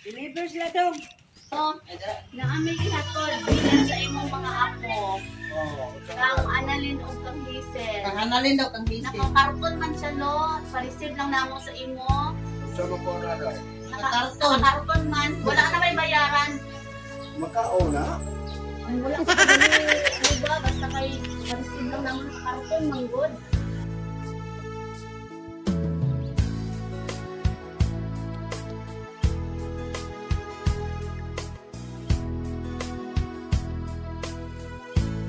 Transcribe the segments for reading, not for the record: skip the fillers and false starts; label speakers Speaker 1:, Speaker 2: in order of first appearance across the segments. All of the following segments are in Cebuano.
Speaker 1: Deliver sila dong.
Speaker 2: Oh, naami gihatod gikan sa imong mga apo.
Speaker 3: Oh,
Speaker 2: Kang Analin ug kang Hazel.
Speaker 1: Kang Analin daw, kang Hazel.
Speaker 2: Nakakarton man siya lo, pa-receive lang namo sa imo.
Speaker 3: Sa mga ko na dai.
Speaker 1: Nakakarton.
Speaker 2: Nakakarton man, wala na may bayaran.
Speaker 3: Makauna.
Speaker 2: Ay, wala ka ano ba, basta kay pa-receive lang namo sa karton manggod.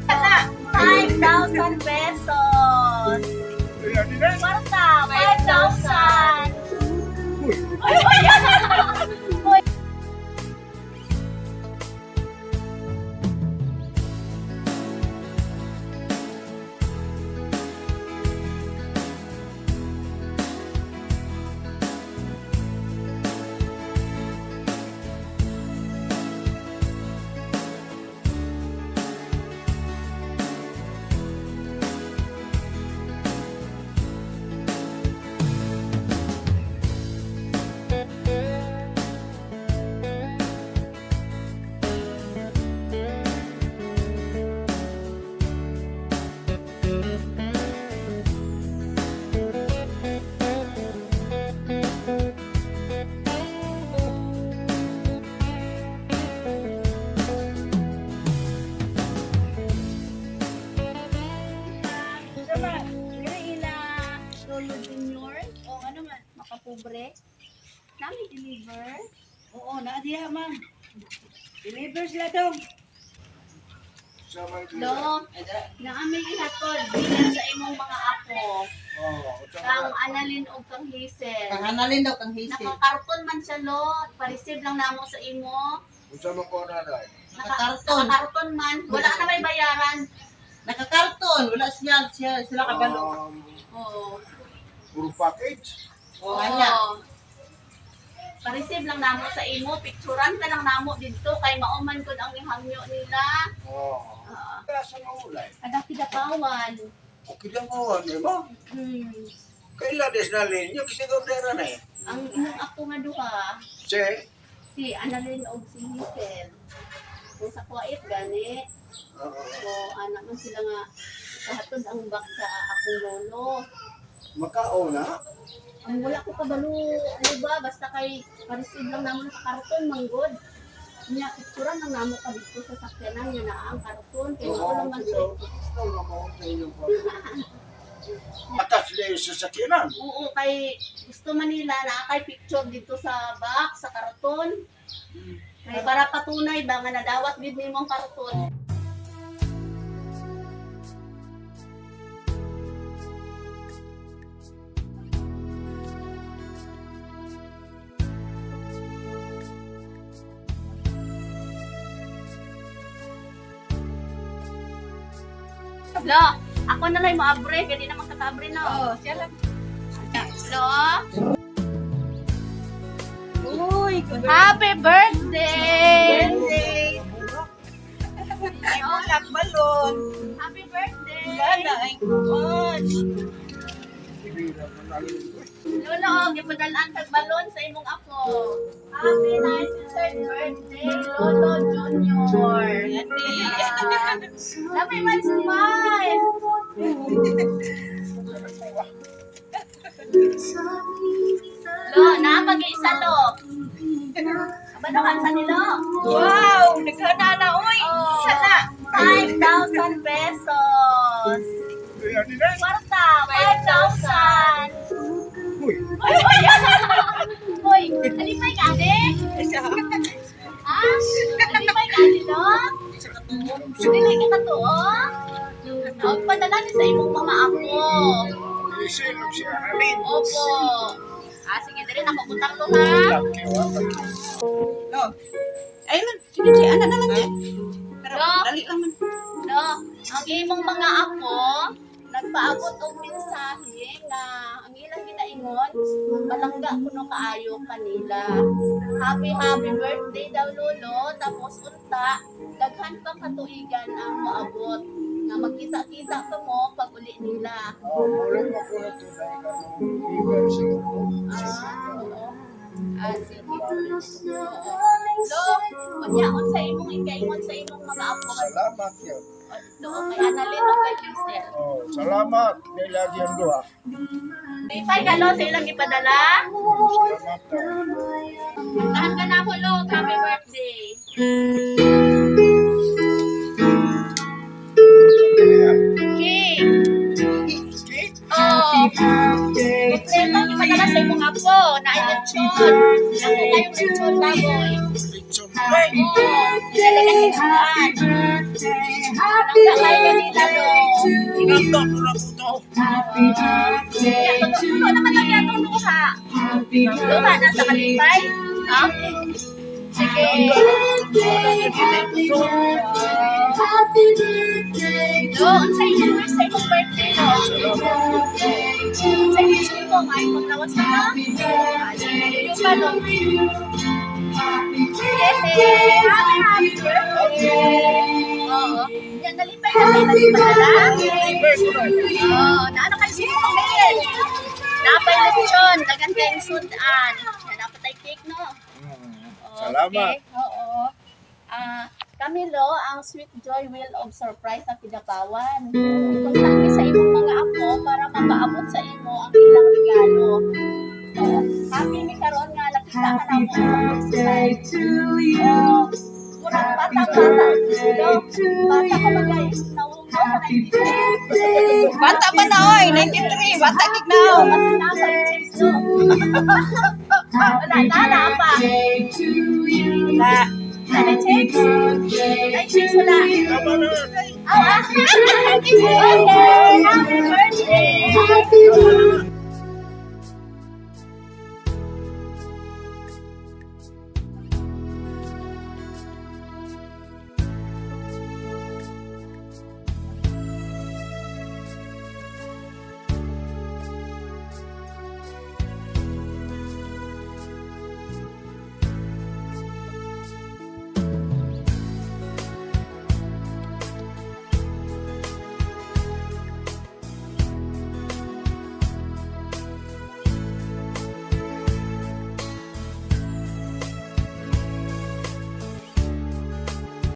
Speaker 2: Ana, 5,000 pesos. Kwarta, 5,000. Uy, uy, uy. Sama, diri ila Lolo Junior o ano man, makapobre. Nami deliver.
Speaker 1: Oo, naa diha, ma'am. Deliver sila dong.
Speaker 3: Sa mga
Speaker 2: Lo, naami gihatod gikan sa imong mga apo.
Speaker 3: Oh,
Speaker 2: Kang Analin ug kang Hazel.
Speaker 1: Kang Analin daw, kang Hazel.
Speaker 2: Nakakarton man siya lo, pa-receive lang namo sa imo.
Speaker 3: Sa mga ko na dai.
Speaker 1: Nakakarton.
Speaker 2: Nakakarton man, wala na may bayaran.
Speaker 1: Nakakarton. Wala siya, siya sila kabalo.
Speaker 2: Oo.
Speaker 3: Puro package.
Speaker 1: Oo, anya.
Speaker 2: Pa-receive lang namo sa imo, picturean ka lang namo didto kay mauman gud ang gihangyo nila.
Speaker 3: Oh.
Speaker 2: Ah.
Speaker 3: Kaya sa mga ulay.
Speaker 2: Ada kidapawan.
Speaker 3: Okay lang mo, ano mo?
Speaker 2: Hmm.
Speaker 3: Kailan des na linyo, kasi ko na eh.
Speaker 2: Ang imong apo nga duha,
Speaker 3: Che?
Speaker 2: si Annalyn og si Hazel. Kung sa Kuwait gani,
Speaker 3: Oo.
Speaker 2: so anak man sila nga kahatod ang bak sa akong lolo.
Speaker 3: Makauna.
Speaker 2: Ang wala ko kabalo, ano ba, basta kay pa-receive lang namo sa karton manggod. Nya picturean lang namo ka dito sa sakyanan nga naa ang karton kay mao lang man siya.
Speaker 3: Atas na yung sasakyanan.
Speaker 2: Oo, kay gusto man nila na kay picture dito sa box, sa karton. Kay para patunay ba nga nadawat gid nimo ang karton. Lo, ako na lang mo abre, kaya di naman katabre no.
Speaker 1: Oo, siya lang.
Speaker 2: Lo,
Speaker 1: Uy,
Speaker 2: happy birthday!
Speaker 1: birthday. Ay, bulak balon.
Speaker 2: Happy birthday!
Speaker 1: Wala, ay, gosh.
Speaker 2: Lolo, gipadalaan kag balon sa imong apo. Happy 93rd birthday, Lolo Junior. Ah, Lamay man smile. Lo, napag-iisa lo. Abanohan sa nilo.
Speaker 1: Wow, naghana na, uy.
Speaker 2: Oh.
Speaker 1: Isa na.
Speaker 2: 5,000 pesos. Kwarta, 5,000.
Speaker 3: Uy,
Speaker 2: Uy, uy, uy, alipay ka, ate? Ha? Alipay ka, ate, no? Dili ka katuo? Ang padala ni sa imong mga apo.
Speaker 3: isilog si Aralin.
Speaker 2: Opo. Ah, sige, dali na butang to, ha?
Speaker 3: Thank you, ah.
Speaker 1: No. Ayun lang, sige, sige, ana na lang, sige. Pero
Speaker 2: No.
Speaker 1: dali lang man.
Speaker 2: No, ang imong mga apo, nagpaabot og mensahe nga ang ilang ginaingon, palangga kuno kaayo kanila. Happy happy birthday daw lolo, tapos unta daghan pang katuigan ang moabot nga magkita-kita pa mo pag uli nila.
Speaker 3: Oh, mula mo ko na ito dahil ka nung liver siguro.
Speaker 2: Ah, oo. Ah, sige. Oo. Lo, unya unsa imong ikaingon sa imong mga apo?
Speaker 3: Salamat yun.
Speaker 2: Lo, kay Annalyn o kay Giselle.
Speaker 3: Oh, salamat. Kay lagi ang duha.
Speaker 2: Ipay ka, lo, sa ilang ipadala.
Speaker 3: Salamat na.
Speaker 2: Tahan ka na ako, lo. Happy birthday. Cake.
Speaker 3: Cake?
Speaker 2: Oh. Kompleto ang ipadala sa imong apo. Na ay lechon. Ako kayong lechon, baboy.
Speaker 3: Lechon bay.
Speaker 2: Oo. Pinalagan kay suan. Palangga kayo kanila, lo.
Speaker 3: Tinanda ko na ko to.
Speaker 2: Kaya, tuno naman lang yatong luha. Luha na sa kalipay. Okay. Sige. Lo, unsa imong wish sa imong birthday, lo? Unsa imong wish nimo? May paglawas ka na? Ah, sige, yung pa, lo. Yay! Happy, happy birthday! Oo. Yan, nalipay ka sa ilang ipadala? Oo. Naano kayo sino kami? Napay lechon, dagan kayong sudan. Yan, napatay cake, no? Okay.
Speaker 3: Salamat.
Speaker 2: Oo. Ah, Camilo, ang Sweet Joy Wheel of Surprise sa Kidapawan. Ikontak mi sa imong mga apo para mapaabot sa imo ang ilang regalo. Oo. Happy mi karon nga nakita ka namo sa personal. Oo. Murag bata-bata. No? Bata ka man guys. Naunggo sa 93.
Speaker 1: Bata pa na oy, 93, bata gid na.
Speaker 2: Oo, kasi nasa chicks, no? Wala na, na pa.
Speaker 1: Na.
Speaker 2: Wala na chicks? Ay, chicks, wala.
Speaker 3: Tama na.
Speaker 2: Oh, ah. Okay, happy birthday!